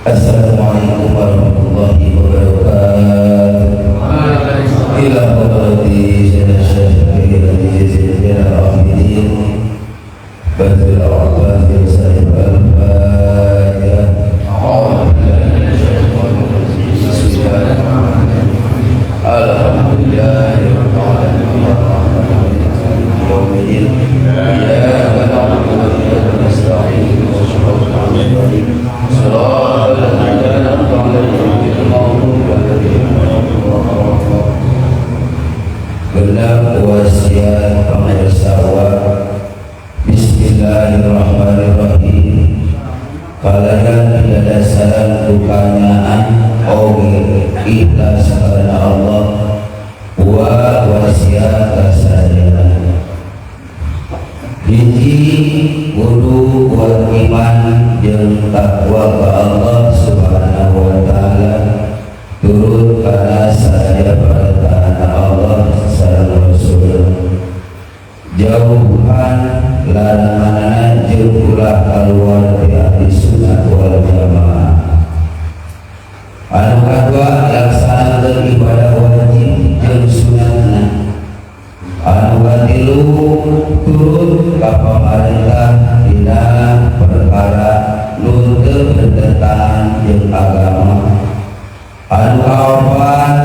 Assalamualaikum warahmatullahi wabarakatuh. Ila hadrati Sayyidina Syafi'i Sayyidina Abidin Badrul Abbas Sahib Al-Fatihah. Alhamdulillahi rabbil alamin yaumiddin iyyaka na'budu wa iyyaka nasta'in صراط الذين أنعمت عليهم غير المغضوب عليهم ولا الضالين. Genep wasiat pangersa. Bismillahirrahmanirrahim. Kalayan didasarkan ku kanyaah oge ikhlas karena Allah wa wasiat kasadayana. Hiji, kudu kuat iman jeung takwa ka Allah Subhanahu wa Ta'ala, turut kana sadaya perintah Allah sareng Rasul, jauhan laranganana jeung ulah kaluar ti ahli sunnah wal jamaah. Anu kadua, laksanakeun ibadah wajib jeung sunatna. Anu katilu, turut ka pamarentah dina perkara nu teu bertentangan jeung agama. Anu kaopat,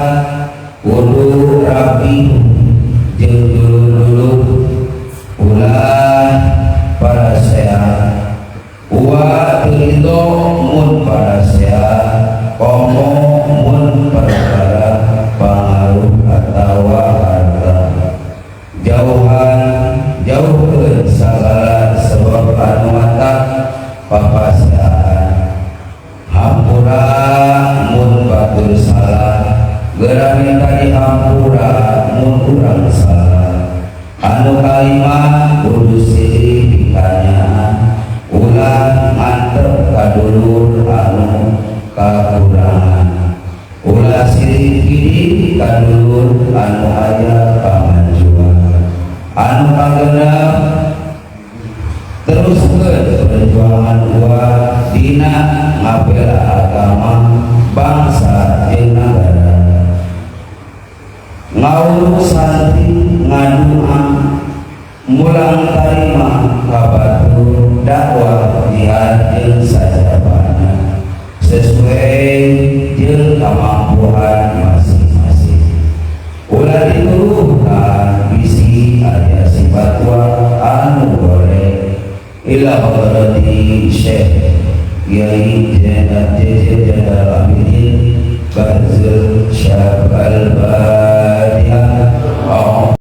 kudu rapi jeung dulur-dulur, ulah parasea wa ridho mun parasea, komo mun perkara pangaruh atawa harta. Jauhan, jauhkeun sagala sebab anu matak papaseaan. Hampura mun batur salah, geura minta dihampura mun urang salah. Anu kalima, kudu silih pikanyaah, ulah ngantep ka dulur anu kakurangan, ulah silih kidi ka dulur anu aya kamajuan. Anu kagenep, teruskeun perjuangan uang dina ngabela agama, bangsa jeung nagara, ngawur santri, ngadua, mulang tarima ka batur, dakwah, jihad jeung sajabana sesuai jeung kemampuan masing-masing. Ulah dituduhkan bisi aya sifat wa anu goreng. Ila hadrati Syekh Kiai Jenderal Abidin Bazul.